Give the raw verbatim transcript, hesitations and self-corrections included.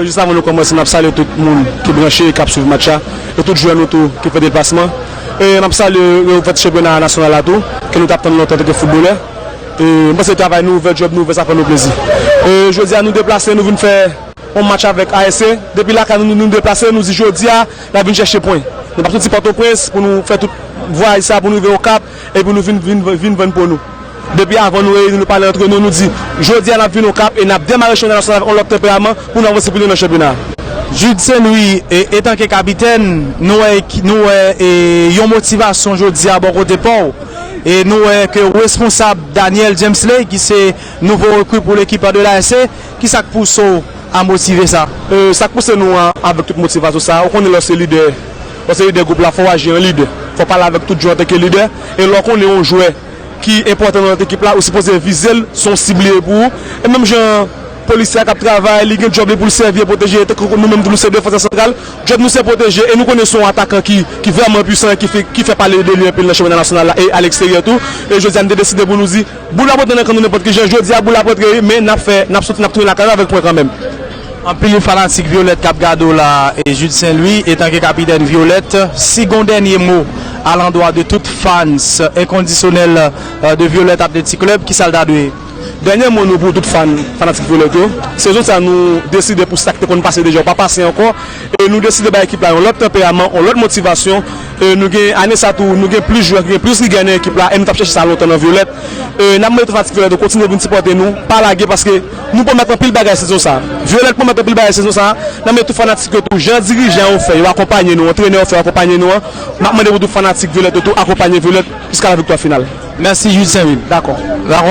Jis avan nou kòmanse, n ap salye tout moun ki branche e k ap swiv match la, e tout jwè nou tou ki fè deplasman. E n ap salye reouvèt chanpyona nasyonal la tou, ke nou t ap tann lontan antanke foutbolè. E m panse travay nou ouvè, djòb nou ouvè, sa fè nou plezi. E jodi a nou deplase, nou vin fè yon match avèk A S C. Depi lakay nou, nou deplase, nou di jodi a, n ap vin chèche pwen. Nou p ap soti Pòtoprens pou nou fè tout vwayaj sa, pou nou rive Okap, epi nou vin, vin, vin vann po nou. Depi avan nou reyini, nou pale antre nou, nou di, jodi a n ap vin Okap e n ap demare chanpyona nasyonal avèk yon lòt tenperaman pou nou avanse pi lwen nan chanpyona. Jude Saint Louis, e, etanke kapitèn, nou wè, nou wè e, yon motivasyon jodi a bò kote pa w. E nou wè ke responsab Daniel James Ley, ki se nouvo rekri pou lekip de l'A S C, ki sa k pouse w a motive sa? E, sa k pouse nou a, avèk tout motivasyon sa, ou konnen lè w se lidè, lè w se lidè gwoup la, fò w aji an lidè. Fò w pale avèk tout jwè antanke lidè. E lè w konnen yon jwè ki enpòtan nan lòt ekip la, ou sipoze vize l, se yon sib li ye pou ou. E menm jan polisye a k ap travay, li gen djòb li pou l sèvi e pwoteje, tankou nou menm tou nou se defansè santral, djòb nou se pwoteje, e nou konnen se yon atakan ki, ki vrèman pwisan e ki fè, ki fè pale de li anpil nan chanpyona nasyonal la e aleksteryè tou. E jodi a nou te deside pou nou di, boul ap rantre nan kan nou nenpòt ki jan, jodi a boul ap rantre wi, men n ap fè, n ap soti, n ap tounen lakay nou avèk pwen kanmenm. Anpil fanatik Vyolèt k ap gade w la, e Jude Saint Louis, etanke kapitèn Vyolèt, si gon dènye mo alandwa de tout fans enkondisyonèl, e, de Vyolèt Athletic Club, ki sa l ta dwe ye? Dènye mo nou pou tout fan, fanatik Vyolèt yo, sezon sa nou deside pou sa k te konn pase deja, ou pa pase ankò, e nou deside bay ekip la yon lòt tanperaman, yon lòt motivasyon. E nou gen, ane sa tou, nou gen plis jwè, gen plis rigè nan ekip la, e nou t ap chèche sa lontan nan Vyolèt. E n ap mande tout fanatik Vyolèt yo kontinye vin sipòte nou, pa lage, paske nou pwomèt anpil bagay sezon sa. Vyolèt pwomèt anpil bagay sezon sa. N ap mande tout fanatik yo tou, jan dirijan yo fè, yo akonpanye nou, antrenè yo fè, yo akonpanye nou an, m ap mande pou tout fanatik Vyolèt yo tou akonpanye Vyolèt jiska la viktwa final. Mèsi, Jude Saint Louis. Dakò. Dakò.